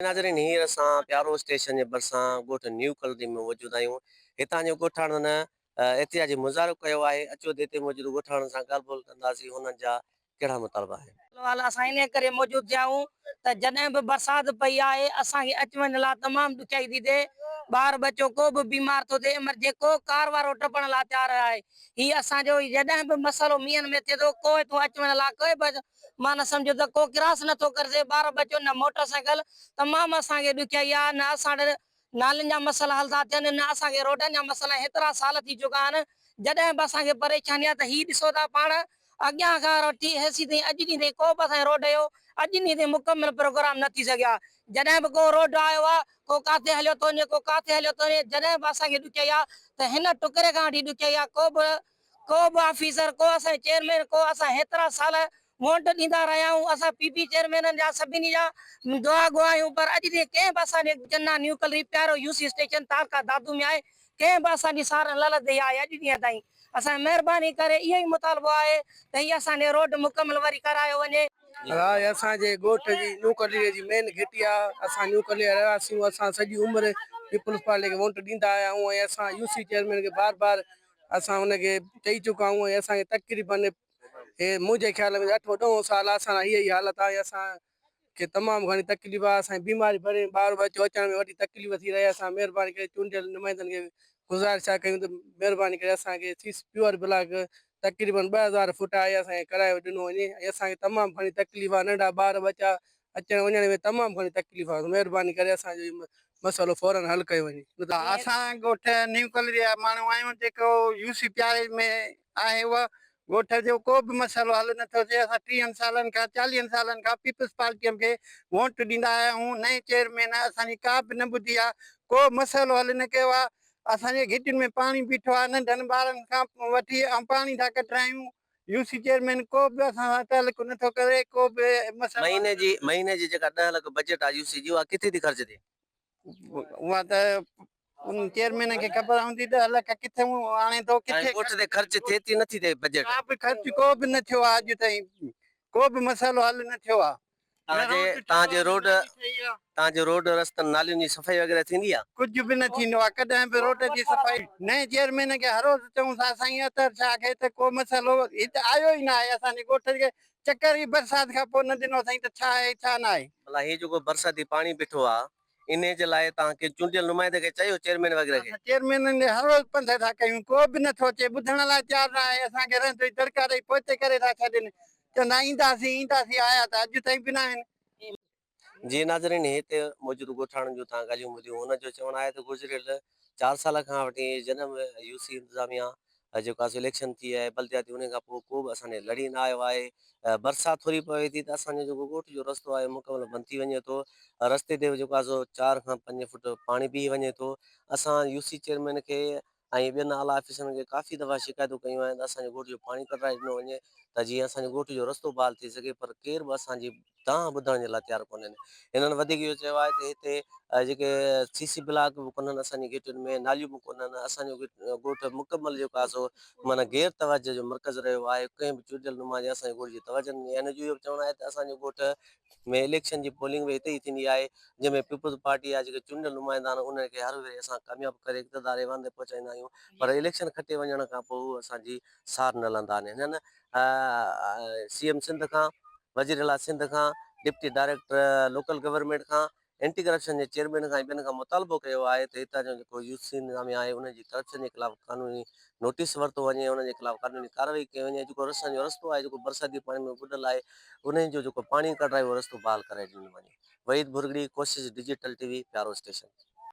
ناظرين هينئر اسان پيارو اسٽيشن جي ڀرسان ڳوٺ نيو ڪلري ۾ موجود آهيون. هتان جي ڳوٺاڻن احتجاجي مظاهرو ڪيو آهي. اچو ته هتي موجود ڳوٺاڻن سان ڳالهه ٻولهه ڪنداسين انهن جا ڪهڙا مطالبا آهن. في الحال اسان انهي ڪري موجود ٿيا آهيون ته جڏهن به برسات پئي آهي اسان کي اچ وڃ لاء تمام ڏکيائي ٿي ٿئي ٻار ٻچو ڪو به بيمار ٿو ٿئي امرجي ڪو ڪار وارو ٽپڻ لاء تيار آهي هي اسان جو جڏهن به مسئلو مينهن ۾ ٿئي ٿو ڪو هتون اچ وڃ لاء ڪوئي به معنيٰ سمجهو ته ڪو ڪراس نه ٿو ڪرسي، ٻار ٻچو نه موٽر سائيڪل، تمام اسان کي ڏکيائي آ، نه اسان وٽ نالين جا مسئلا حل ٿا ٿين، نه اسان کي روڊن جا مسئلا، هيترا سال ٿي چڪا آهن، جڏهن به اسان کي پريشاني آ ته هي ڏسو ٿا پاڻ اڳيان کان وٺي هيسين تائين اڄ ڏينهن تائين ڪو به اسان جي روڊ جو اڄ ڏينهن تائين مڪمل پروگرام نه ٿي سگهيو آ، جڏهن به ڪو روڊ آيو آ ڪو ڪاٿي هليو ٿو وڃي ڪو ڪاٿي هليو ٿو وڃي، جڏهن به اسان کي ڏکيائي آ ته هن ٽڪري کان وٺي ڏکيائي آ ڪو به ڪو به آفيسر، ڪو اسان جو چيئرمين، ڪو اسان هيترا سال وونٽ ڏيندا رهيا آهيون، اسان پي پي چيئرمينن جا سڀني جا دعا گو آهيون پر اڄ تائين ڪنهن به اسان جي Channa new Kalri Pyaro U C station تعلقه دادو ۾ آهي ڪنهن به اسان جي سار نه لڌي آهي اڄ ڏينهن تائين اسان مهرباني ڪري اهو ئي مطالبو آهي ته هي اسان جي روڊ مڪمل وري ڪرايو وڃي. راء اسان جي ڳوٺ جي نيو ڪلري جي مين گهٽي آ اسان نيو ڪلري جا رهواسي آهيون اسان سڄي عمر پيپلز پارٽي کي وونٽ ڏيندا آيا آهيون ۽ اسان يو سي چيئرمين کي بار بار اسان ان کي چئي چڪا آهيون ۽ اسان کي تقريبن هي منهنجي خيال ۾ اٺون ڏهون سال آهي اسان سان هيء ئي حالت آهي اسان کي تمام گهڻي تڪليف آهي اسان جي بيماري ڀري ٻار ٻچو اچڻ ۾ وڏي تڪليف ٿي رهي آهي اسان مهرباني ڪري چونڊيل نمائندن کي گذارش ٿا ڪيون ته مهرباني ڪري اسان کي سي سي پيور بلاڪ تقريبن 2000 فوٽ آهي اسان کي ڪرايو ڏنو وڃي ۽ اسان کي تمام گهڻي تڪليف آهي ننڍا ٻار ٻچا اچڻ وڃڻ ۾ تمام گهڻي تڪليف آهي مهرباني ڪري اسان جو هي مسئلو فورن حل ڪيو وڃي نه ته. اسان ڳوٺ نيو ڪلري جا ماڻهو آهيون جيڪو يو سي پياري ۾ آهي اها ڳوٺ جو ڪو به مسئلو حل نه ٿو ٿئي اسان ٽيهن سالن کان چاليهن سالن کان پيپلز پارٽي کي وونٽ ڏيندا آيا آهيون نئين چيئرمين اسان جي ڪا به نه ٻڌي آهي ڪو مسئلو حل نه ڪيو آهي اسان جي گهٽين ۾ پاڻي بيٺو آهي ننڍن ٻارن کان وٺي ۽ پاڻي ٿا ڪڍرايون يو سي چيئرمين ڪو به اسان سان تعلق نه ٿو ڪري ڪو به مسئلو مهيني جي مهيني جي جيڪا 10 لک بجيٽ آ يو سي جي اها ڪٿي ٿي خرچ ٿئي؟ اها ته ان چيئرمين کي خبر هوندي 10 لک ڪٿي آڻي ٿو ڪٿي ڳوٺ تي خرچ ٿئي ٿي نه ٿي ٿئي بجيٽ؟ ڪا به خرچ ڪو به نه ٿيو آ اڄ تائين ڪو به مسئلو حل نه ٿيو آ. توهان جي روڊ توهان جي روڊ رستن نالين جي صفائي وغيره ٿيندي آ؟ ڪجهه به نه ٿيندو آ ڪڏهن به روڊ جي صفائي نئين چيئرمين کي هر روز چئون ٿا سائين اطهر شاهه کي ته ڪو مسئلو هت آيو ئي نه آهي اسان جي ڳوٺ کي چڪر ئي برسات کان پوء نه ڏنو اٿائين ته ڇا آهي ڇا نه آهي. ڀلا هي جيڪو برساتي پاڻي بيٺو آ انهي جي لاء توهان ڪنهن چونڊيل نمائندي کي چيو چيئرمين وغيره کي؟ اسان چيئرمينن ڏي هر روز پنڌ ٿا ڪيون ڪو به نه ٿو اچي ٻڌڻ لاء تيار نه آهي اسان کي رهندو ئي دڙڪا ڏئي پوئتي ڪري ٿا ڇڏين چوندا اينداسين اينداسين آيا ته اڄ تائين به ناهن. جي ناظرين هتي موجود ڳوٺاڻن جون توهان ڳالهيون ٻڌيون هن جو چوڻ آهي ته گذريل چار سال کان وٺي جڏهن به يو سي انتظاميا جيڪو آهي سو اليڪشن ٿي آهي بلدياتي انهي کان پوء ڪو به اسان ڏي لڙي نه آيو آهي برسات ٿوري پوي ٿي ته اسان جو جيڪو ڳوٺ جو رستو آهي مڪمل بند ٿي وڃي ٿو رستي تي جيڪو آهي سو چار کان پنج فوٽ پاڻي بيهي وڃي ٿو اسان يو سي چيئرمين کي ۽ ٻين اعليٰ آفيسرن کي ڪافي دفعا شڪايتون ڪيون آهن ته اسان جي ڳوٺ جو پاڻي ڪڍرائي ڏنو وڃي ته جيئن اسان جي ڳوٺ جو رستو بحال ٿي سگهي پر ڪير به اسان جي دانهن ٻڌڻ جي لاء تيار ڪونهن. هنن وڌيڪ اهو چيو آهي ته هتي جيڪي سي سي بلاڪ به ڪونهن اسان جي گهٽين ۾ ناليون به ڪونهن اسان جو ڳوٺ مڪمل جيڪو آهي سو معنيٰ غير توجه جو مرڪز رهيو آهي ڪنهن به چونڊيل نمائندي اسان جي ڳوٺ جي توجه نه ڏني آهي هن جو اهو به چوڻ آهي ته اسان جو ڳوٺ ۾ اليڪشن جي پولنگ به هتي ئي ٿيندي آهي جنهن ۾ پيپلز پارٽي جا جيڪي چونڊيل نمائندا آهن انهن کي هر ڀيري اسان ڪامياب ڪري اقتدار ايوان تي پهچائيندا آهيون پر اليڪشن کٽي وڃڻ کان پوء هو اسان جي سار نه لهندا آهن هنن سي ايم سنڌ کان وزير اعليٰ سنڌ کان ڊپٽي ڊائريڪٽر لوڪل گورنمينٽ کان اينٽي ڪرپشن جي چيئرمين کان ۽ ٻين کان مطالبو ڪيو آهي ته هتان جو جيڪو يوٿ سي انتظاميا آهي انهن جي ڪرپشن جي خلاف قانوني نوٽيس ورتو وڃي انهن جي خلاف قانوني ڪارروائي ڪئي وڃي جيڪو رستن جو رستو آهي جيڪو برساتي پاڻي ۾ ٻڏل آهي انهن جو جيڪو پاڻي ڪڍرائي اهو رستو بحال ڪرائي ڏنو وڃي Waheed Bhurgri Koshish digital T V Pyaro station.